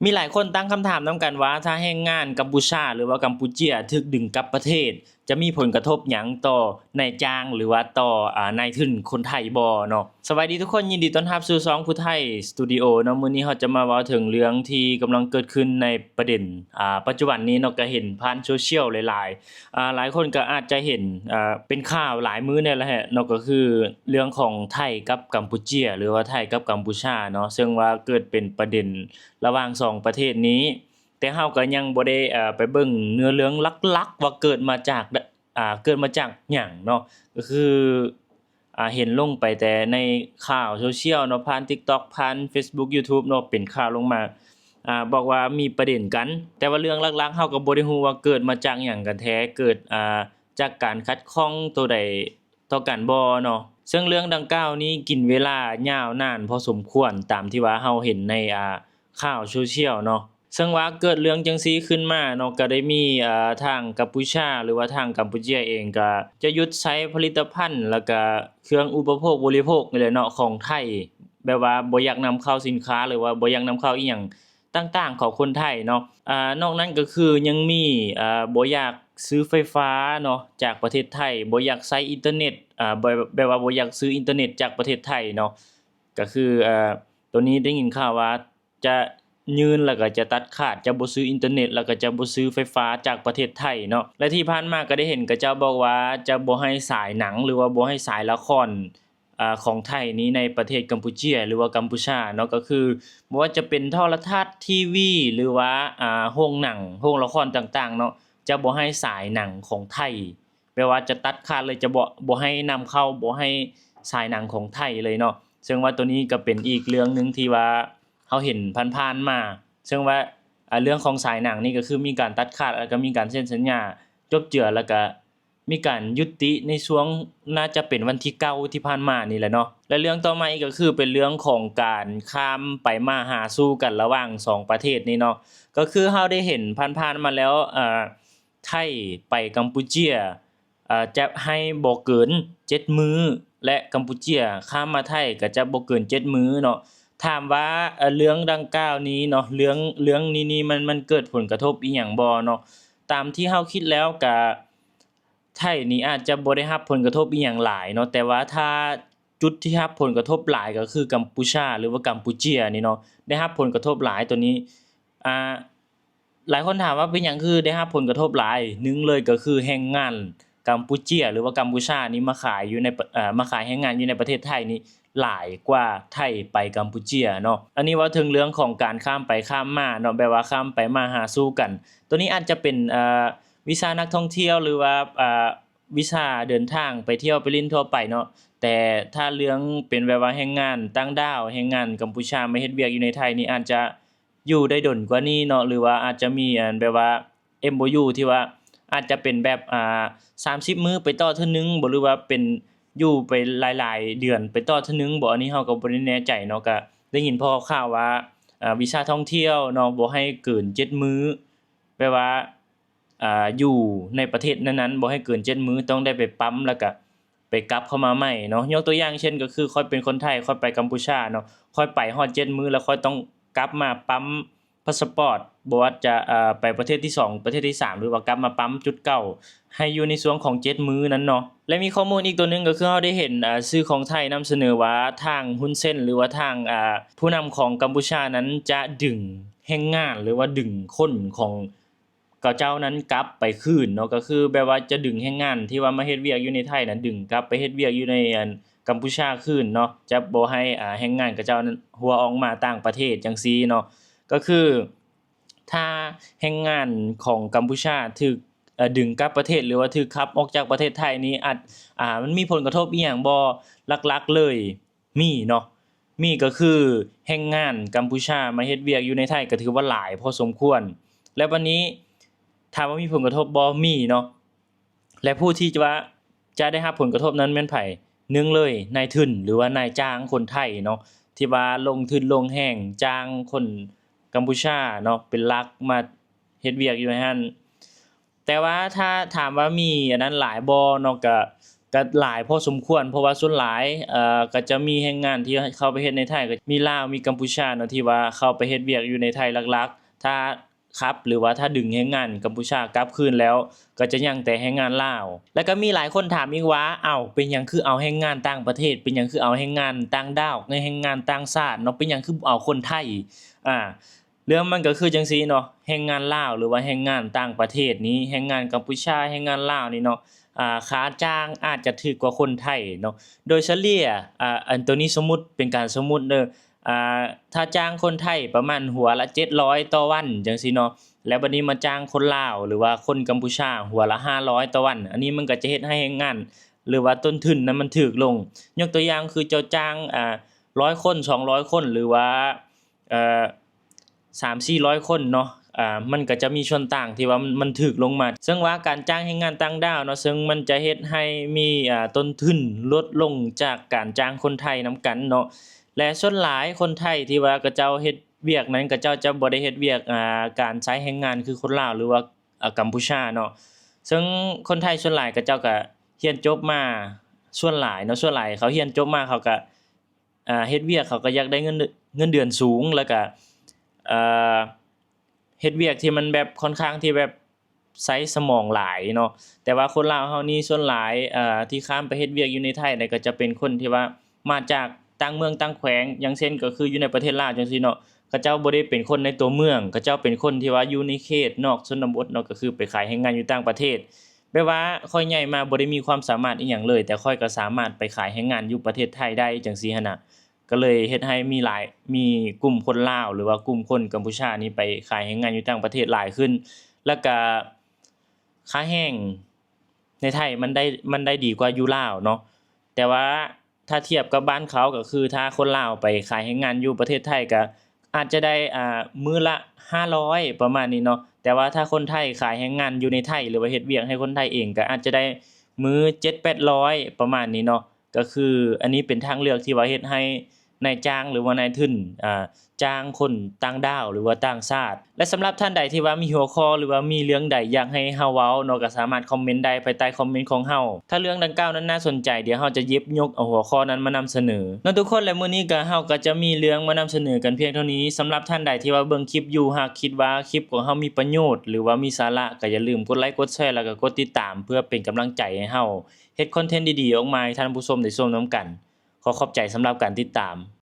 ມີຫຼາຍຄົນຕັ້ງຄຳຖາມນຳກັນວ່າ ຖ້າແຮງງານກຳປູເຈຍ ຫຼືວ່າກຳປູເຈຍ ຖືກດຶງກັບປະເທດ ຈະມີຜົນກະທົບຫຍັງຕໍ່ນາຍຈ້າງ ຫຼືວ່າຕໍ່ ອາ ນາຍທຶນຄົນໄທບໍ່ເນາະ? ສະບາຍດີທຸກຄົນ, ຍິນດີຕ້ອນຮັບສູ່ຊ່ອງຜູ້ໄທສະຕູດິໂອເນາະ. ມື້ນີ້ເຮົາຈະມາເວົ້າເຖິງເລື່ອງທີ່ກຳລັງເກີດຂຶ້ນໃນປະເດັນ ອາ ປັດຈຸບັນນີ້ເນາະ, ກະເຫັນຜ່ານໂຊຊຽວຫຼາຍໆ ອາ ຫຼາຍຄົນກໍອາດຈະເຫັນ ອາ ເປັນຂ່າວຫຼາຍມື້ແນ່ແຫຼະເນາະ, ກໍຄືເລື່ອງຂອງໄທກັບກຳປູເຈຍ ຫຼືວ່າໄທກັບກຳປູເຈຍເນາະ, ເຊິ່ງວ່າເກີດເປັນປະເດັນ ລະຫວ່າງສອງປະເທດນີ້, ແຕ່ເຮົາກໍຍັງບໍ່ໄດ້ ເອີ ໄປເບິ່ງເນື້ອເລື່ອງຫຼັກໆວ່າເກີດມາຈາກ ອາ ເກີດມາຈາກຫຍັງເນາະ, ກໍຄື ອາ ເຫັນລົງໄປແຕ່ໃນຂ່າວໂຊຊຽວເນາະ, ຜ່ານ TikTok ຜ່ານ Facebook YouTube ເນາະ, ເປັນຂ່າວລົງມາ ອາ ບອກວ່າມີປະເດັນກັນ, ແຕ່ວ່າເລື່ອງຫຼັກໆເຮົາກໍບໍ່ໄດ້ຮູ້ວ່າເກີດມາຈາກຫຍັງກັນແທ້, ເກີດ ອາ ຈາກການຂັດຂ້ອງໂຕໃດ ຕໍ່ກັນບໍ່ເນາະ. ເຊິ່ງເລື່ອງດັ່ງກ່າວນີ້ກິນເວລາຍາວນານພໍສົມຄວນ ຕາມທີ່ວ່າເຮົາເຫັນໃນ ອາ ຂ່າວໂຊຊຽວເນາະ. ເຊິ່ງວ່າເກີດເລື່ອງຈັ່ງຊີ້ຂຶ້ນມາເນາະ, ກໍໄດ້ມີ ອາ ທາງກຳປູເຈຍ ຫຼືວ່າທາງກຳປູເຈຍເອງ ກໍຈະຢຸດໃຊ້ຜະລິດຕະພັນ ແລ້ວກໍເຄື່ອງອຸປະໂພກບໍລິໂພກນີ້ແຫຼະເນາະ ຂອງໄທ, ແບບວ່າບໍ່ຢາກນຳເຂົ້າສິນຄ້າ ຫຼືວ່າບໍ່ຢາກນຳເຂົ້າອີ່ຫຍັງ ຕ່າງໆຂອງຄົນໄທເນາະ. ອາ ນອກນັ້ນກໍຄືຍັງມີ ອາ ບໍ່ຢາກຊື້ໄຟຟ້າເນາະ ຈາກປະເທດໄທ, ບໍ່ຢາກໃຊ້ອິນເຕີເນັດ ອາ ແບບ ແບບວ່າບໍ່ຢາກຊື້ອິນເຕີເນັດຈາກປະເທດໄທເນາະ. ກໍຄື ອາ ໂຕນີ້ໄດ້ຍິນຂ່າວວ່າຈະຍື່ນ ແລ້ວກໍຈະຕັດຂາດ, ຈະບໍ່ຊື້ອິນເຕີເນັດ ແລ້ວກໍຈະບໍ່ຊື້ໄຟຟ້າຈາກປະເທດໄທເນາະ. ແລະ ທີ່ຜ່ານມາກໍໄດ້ເຫັນເຂົາເຈົ້າບອກວ່າຈະບໍ່ໃຫ້ສາຍໜັງ ຫຼືວ່າບໍ່ໃຫ້ສາຍລະຄອນ ອາ ຂອງໄທນີ້ໃນປະເທດກຳປູເຈຍ ຫຼືວ່າກຳປູເຈຍເນາະ, ກໍຄືບໍ່ວ່າຈະເປັນໂທລະທັດ ທີວີ ຫຼືວ່າ ອາ ໂຮງໜັງ ໂຮງລະຄອນຕ່າງໆເນາະ, ຈະບໍ່ໃຫ້ສາຍໜັງຂອງໄທ, ແປວ່າຈະຕັດຂາດເລີຍ, ຈະບໍ່ ບໍ່ໃຫ້ນຳເຂົ້າ ບໍ່ໃຫ້ສາຍໜັງຂອງໄທເລີຍເນາະ. ເຊິ່ງວ່າໂຕນີ້ກໍເປັນອີກເລື່ອງໜຶ່ງທີ່ວ່າເຮົາເຫັນຜ່ານໆມາ, ເຊິ່ງວ່າ ອາ ເລື່ອງຂອງສາຍໜັງນີ້ກໍຄືມີການຕັດຂາດ ແລ້ວກໍມີການເຊັນສັນຍາຈົບເຈືອ ແລ້ວກໍ ມີການຍຸຕິໃນຊ່ວງ ໜ້າຈະເປັນວັນທີເກົ້າທີ່ຜ່ານມານີ້ແຫຼະເນາະ. ແລະ ເລື່ອງຕໍ່ມາອີກກໍຄືເປັນເລື່ອງຂອງການຂ້າມໄປມາຫາສູ່ກັນລະຫວ່າງສອງປະເທດນີ້ເນາະ, ກໍຄືເຮົາໄດ້ເຫັນຜ່ານໆມາແລ້ວ ເອີ ໄທໄປກຳປູເຈຍ ເອີ ຈະໃຫ້ບໍ່ເກີນເຈັດມື້ ແລະ ກຳປູເຈຍຂ້າມມາໄທກໍຈະບໍ່ເກີນເຈັດມື້ເນາະ. ຖາມວ່າ ເອີ ເລື່ອງດັ່ງກ່າວນີ້ເນາະ ເລື່ອງ ເລື່ອງນີ້ນີ້ມັນ ມັນເກີດຜົນກະທົບອີ່ຫຍັງບໍ່ເນາະ? ຕາມທີ່ເຮົາຄິດແລ້ວກະ ໄທນີ້ອາດຈະບໍ່ໄດ້ຮັບຜົນກະທົບອີ່ຫຍັງຫຼາຍເນາະ, ແຕ່ວ່າຖ້າຈຸດທີ່ຮັບຜົນກະທົບຫຼາຍກໍຄືກຳປູເຈຍ ຫຼືວ່າກຳປູເຈຍນີ້ເນາະ ໄດ້ຮັບຜົນກະທົບຫຼາຍ. ໂຕນີ້ ອາ ຫຼາຍຄົນຖາມວ່າເປັນຫຍັງຄືໄດ້ຮັບຜົນກະທົບຫຼາຍ? ໜຶ່ງເລີຍກໍຄືແຮງງານກຳປູເຈຍ ຫຼືວ່າກຳປູເຈຍນີ້ມາຂາຍຢູ່ໃນ ເອີ ມາຂາຍແຮງງານຢູ່ໃນປະເທດໄທນີ້ຫຼາຍກວ່າໄທໄປກຳປູເຈຍເນາະ. ອັນນີ້ເວົ້າເຖິງເລື່ອງຂອງການຂ້າມໄປຂ້າມມາເນາະ, ແບບວ່າຂ້າມໄປມາຫາສູ່ກັນ. ໂຕນີ້ອາດຈະເປັນ ເອີ ວີຊານັກທ່ອງທ່ຽວ ຫຼືວ່າ ເອີ ວີຊາເດີນທາງໄປທ່ຽວໄປຫຼິ້ນທົ່ວໄປເນາະ, ແຕ່ຖ້າເລື່ອງເປັນແບບວ່າແຮງງານຕ່າງດ້າວ ແຮງງານກຳປູເຈຍມາເຮັດວຽກຢູ່ໃນໄທນີ້ ອາດຈະຢູ່ໄດ້ດົນກວ່ານີ້ເນາະ, ຫຼືວ່າອາດຈະມີອັນແບບວ່າ ເອັມໂອຢູ ທີ່ວ່າອາດຈະເປັນແບບ ອາ ສາມສິບມື້ໄປຕໍ່ເທື່ອໜຶ່ງບໍ ຫຼືວ່າເປັນຢູ່ໄປຫຼາຍໆເດືອນໄປຕໍ່ເທື່ອໜຶ່ງບໍ, ອັນນີ້ເຮົາກໍບໍ່ໄດ້ແນ່ໃຈເນາະ. ກໍໄດ້ຍິນພໍຂ່າວວ່າ ອາ ວີຊາທ່ອງທ່ຽວເນາະ ບໍ່ໃຫ້ເກີນເຈັດມື້, ແບບວ່າ ອາ ຢູ່ໃນປະເທດນັ້ນໆ ບໍ່ໃຫ້ເກີນເຈັດມື້, ຕ້ອງໄດ້ໄປປ້ຳ ແລ້ວກະໄປກັບເຂົ້າມາໃໝ່ເນາະ. ຍົກຕົວຢ່າງເຊັ່ນ ກໍຄືຂ້ອຍເປັນຄົນໄທ ຂ້ອຍໄປກຳປູເຈຍເນາະ, ຂ້ອຍໄປຮອດເຈັດມື້ ແລ້ວຂ້ອຍຕ້ອງກັບມາປ້ຳພາສະປອດ, ບໍ່ວ່າຈະ ເອີ ໄປປະເທດທີສອງ ປະເທດທີສາມ ຫຼືວ່າກັບມາປ້ຳຈຸດເກົ່າ ໃຫ້ຢູ່ໃນຊ່ວງຂອງເຈັດມື້ນັ້ນເນາະ. ແລະ ມີຂໍ້ມູນອີກຕົວໜຶ່ງ ກໍຄືເຮົາໄດ້ເຫັນ ອາ ສື່ຂອງໄທນຳສະເໜີວ່າ ທາງຮຸນເຊນ ຫຼືວ່າທາງ ອາ ຜູ້ນຳຂອງກຳປູເຈຍນັ້ນ ຈະດຶງແຮງງານ ຫຼືວ່າດຶງຄົນຂອງ ເຂົາເຈົ້ານັ້ນກັບໄປຄືນເນາະ, ກໍຄືແບບວ່າຈະດຶງແຮງງານທີ່ວ່າມາເຮັດວຽກຢູ່ໃນໄທນັ້ນ ດຶງກັບໄປເຮັດວຽກຢູ່ໃນ ອັນ ກຳປູເຈຍຄືນເນາະ, ຈະບໍ່ໃຫ້ ອາ ແຮງງານເຂົາເຈົ້ານັ້ນຫົວອອກມາຕ່າງປະເທດຈັ່ງຊີ້ເນາະ. ກໍຄືຖ້າແຮງງານຂອງກຳປູເຈຍຖືກ ເອີ ດຶງກັບປະເທດ ຫຼືວ່າຖືກຂັບອອກຈາກປະເທດໄທນີ້ ອາດ ອາ ມັນມີຜົນກະທົບອີ່ຫຍັງບໍ່? ຫຼັກໆເລີຍ ມີເນາະ, ມີກໍຄືແຮງງານກຳປູເຈຍມາເຮັດວຽກຢູ່ໃນໄທກໍຖືວ່າຫຼາຍພໍສົມຄວນ. ແລ້ວບັດນີ້ຖາມວ່າມີຜົນກະທົບບໍ່? ມີເນາະ. ແລະ ຜູ້ທີ່ຈະວ່າຈະໄດ້ຮັບຜົນກະທົບນັ້ນແມ່ນໃຜ? ໜຶ່ງເລີຍ ນາຍທຶນ ຫຼືວ່ານາຍຈ້າງຄົນໄທເນາະ ທີ່ວ່າລົງທຶນລົງແຮງຈ້າງຄົນກຳປູເຈຍເນາະ ເປັນຫຼັກມາເຮັດວຽກຢູ່ໃນຫັ້ນ. ແຕ່ວ່າຖ້າຖາມວ່າມີອັນນັ້ນຫຼາຍບໍ່ເນາະ ກະ ກໍຫຼາຍພໍສົມຄວນ ເພາະວ່າສ່ວນຫຼາຍ ເອີ ກໍຈະມີແຮງງານທີ່ເຂົ້າໄປເຮັດໃນໄທ ກໍມີລາວ ມີກຳປູຊາເນາະ ທີ່ວ່າເຂົ້າໄປເຮັດວຽກຢູ່ໃນໄທຫຼັກໆ. ຖ້າຂັບ ຫຼືວ່າຖ້າດຶງແຮງງານກຳປູຊາກັບຄືນແລ້ວ ກໍຈະຍັງແຕ່ແຮງງານລາວ. ແລ້ວກໍມີຫຼາຍຄົນຖາມອີກວ່າ ເອົ້າ ເປັນຫຍັງຄືເອົາແຮງງານຕ່າງປະເທດ ເປັນຫຍັງຄືເອົາແຮງງານຕ່າງດ້າວ ແລະ ແຮງງານຕ່າງຊາດເນາະ ເປັນຫຍັງຄືບໍ່ເອົາຄົນໄທ? ອາ ເລື່ອງມັນກໍຄືຈັ່ງຊີ້ເນາະ ແຮງງານລາວ ຫຼືວ່າແຮງງານຕ່າງປະເທດນີ້ ແຮງງານກຳປູຊາ ແຮງງານລາວນີ້ເນາະ ອາ ຄ່າຈ້າງອາດຈະຖືກກວ່າຄົນໄທເນາະ ໂດຍສະເລ່ຍ ອາ ອັນໂຕນີ້ສົມມຸດ ເປັນການສົມມຸດເດີ ອາ ຖ້າຈ້າງຄົນໄທປະມານຫົວລະເຈັດຮ້ອຍຕໍ່ວັນຈັ່ງຊີ້ເນາະ ແລ້ວບັດນີ້ມາຈ້າງຄົນລາວ ຫຼືວ່າຄົນກຳປູຊາຫົວລະຫ້າຮ້ອຍຕໍ່ວັນ ອັນນີ້ມັນກໍຈະເຮັດໃຫ້ແຮງງານ ຫຼືວ່າຕົ້ນທຶນນັ້ນມັນຖືກລົງ. ຍົກຕົວຢ່າງຄືເຈົ້າຈ້າງ ອາ ຮ້ອຍຄົນ ສອງຮ້ອຍຄົນ ຫຼືວ່າ ເອີ ສາມສີ່ຮ້ອຍຄົນເນາະ ອາ ມັນກໍຈະມີສ່ວນຕ່າງທີ່ວ່າມັນ ມັນຖືກລົງມາ ເຊິ່ງວ່າການຈ້າງແຮງງານຕ່າງດ້າວເນາະ ເຊິ່ງມັນຈະເຮັດໃຫ້ມີ ອາ ຕົ້ນທຶນລົດລົງຈາກການຈ້າງຄົນໄທນຳກັນເນາະ ແລະ ສ່ວນຫຼາຍຄົນໄທທີ່ວ່າເຂົາເຈົ້າເຮັດວຽກນັ້ນ ເຂົາເຈົ້າຈະບໍ່ໄດ້ເຮັດວຽກ ອາ ການໃຊ້ແຮງງານຄືຄົນລາວ ຫຼືວ່າ ອາ ກຳປູຊາເນາະ ເຊິ່ງຄົນໄທສ່ວນຫຼາຍເຂົາເຈົ້າກໍຮຽນຈົບມາ ສ່ວນຫຼາຍເນາະ ສ່ວນຫຼາຍເຂົາຮຽນຈົບມາເຂົາກໍ ອາ ເຮັດວຽກ ເຂົາກໍຢາກໄດ້ເງິນ ເງິນເດືອນສູງ ແລ້ວກໍ ເອີ ເຮັດວຽກທີ່ມັນແບບ ຂ້ອນຂ້າງທີ່ແບບໃຊ້ສະໝອງຫຼາຍເນາະ ແຕ່ວ່າຄົນລາວເຮົານີ້ສ່ວນຫຼາຍ ເອີ ທີ່ຂ້າມໄປເຮັດວຽກຢູ່ໃນໄທນະ ກໍຈະເປັນຄົນທີ່ວ່າມາຈາກຕ່າງເມືອງຕ່າງແຂວງ ຢ່າງເຊັ່ນກໍຄືຢູ່ໃນປະເທດລາວຈັ່ງຊີ້ເນາະ ເຂົາເຈົ້າບໍ່ໄດ້ເປັນຄົນໃນຕົວເມືອງ ເຂົາເຈົ້າເປັນຄົນທີ່ວ່າຢູ່ໃນເຂດນອກຊົນນະບົດເນາະ ກໍຄືໄປຂາຍແຮງງານຢູ່ຕ່າງປະເທດ ແບບວ່າຂ້ອຍໃຫຍ່ມາບໍ່ໄດ້ມີຄວາມສາມາດອີ່ຫຍັງເລີຍ ແຕ່ຂ້ອຍກໍສາມາດໄປຂາຍແຮງງານຢູ່ປະເທດໄທໄດ້ ຈັ່ງຊີ້ຫັ້ນນະ ກໍເລີຍເຮັດໃຫ້ມີຫຼາຍ ມີກຸ່ມຄົນລາວ ຫຼືວ່າກຸ່ມຄົນກຳປູຊານີ້ໄປຂາຍແຮງງານຢູ່ຕ່າງປະເທດຫຼາຍຂຶ້ນ ແລ້ວກະຄ່າແຮງໃນໄທມັນໄດ້ ມັນໄດ້ດີກວ່າຢູ່ລາວເນາະ ແຕ່ວ່າຖ້າທຽບກັບບ້ານເຂົາ ກໍຄືຖ້າຄົນລາວໄປຂາຍແຮງງານຢູ່ປະເທດໄທ ກໍອາດຈະໄດ້ ອາ ມື້ລະຫ້າຮ້ອຍປະມານນີ້ເນາະ ແຕ່ວ່າຖ້າຄົນໄທຂາຍແຮງງານຢູ່ໃນໄທ ຫຼືວ່າເຮັດວຽກໃຫ້ຄົນໄທເອງ ກໍອາດຈະໄດ້ມື້ເຈັດແປດຮ້ອຍປະມານນີ້ເນາະ ກໍຄືອັນນີ້ເປັນທາງເລືອກທີ່ວ່າເຮັດໃຫ້ນາຍຈ້າງ ຫຼືວ່ານາຍທຶນ ອາ ຈ້າງຄົນຕ່າງດ້າວ ຫຼືວ່າຕ່າງຊາດ ແລະ ສຳລັບທ່ານໃດທີ່ວ່າມີຫົວຂໍ້ ຫຼືວ່າມີເລື່ອງໃດຢາກໃຫ້ເຮົາເວົ້າເນາະ ກໍສາມາດຄອມເມັນໄດ້ພາຍໃຕ້ຄອມເມັນຂອງເຮົາ ຖ້າເລື່ອງດັ່ງກ່າວນັ້ນໜ້າສົນໃຈ ດຽວເຮົາຈະຫຍິບຍົກເອົາຫົວຂໍ້ນັ້ນມານຳສະເໜີເນາະທຸກຄົນ ແລະ ມື້ນີ້ກໍ ເຮົາກໍຈະມີເລື່ອງມານຳສະເໜີກັນພຽງເທົ່ານີ້ ສຳລັບທ່ານໃດທີ່ວ່າເບິ່ງຄລິບຢູ່ ຫາກຄິດວ່າຄລິບຂອງເຮົາມີປະໂຫຍດ ຫຼືວ່າມີສາລະ ກໍຢ່າລືມກົດໄລ ກົດແຊ ແລ້ວກໍກົດຕິດຕາມ ເພື່ອເປັນກຳລັງໃຈໃຫ້ເຮົາ ເຮັດຄອນເທັນດີໆອອກມາໃຫ້ທ່ານຜູ້ຊົມໄດ້ຊົມນຳກັນ. ຂໍຂອບໃຈສຳລັບການຕິດຕາມ.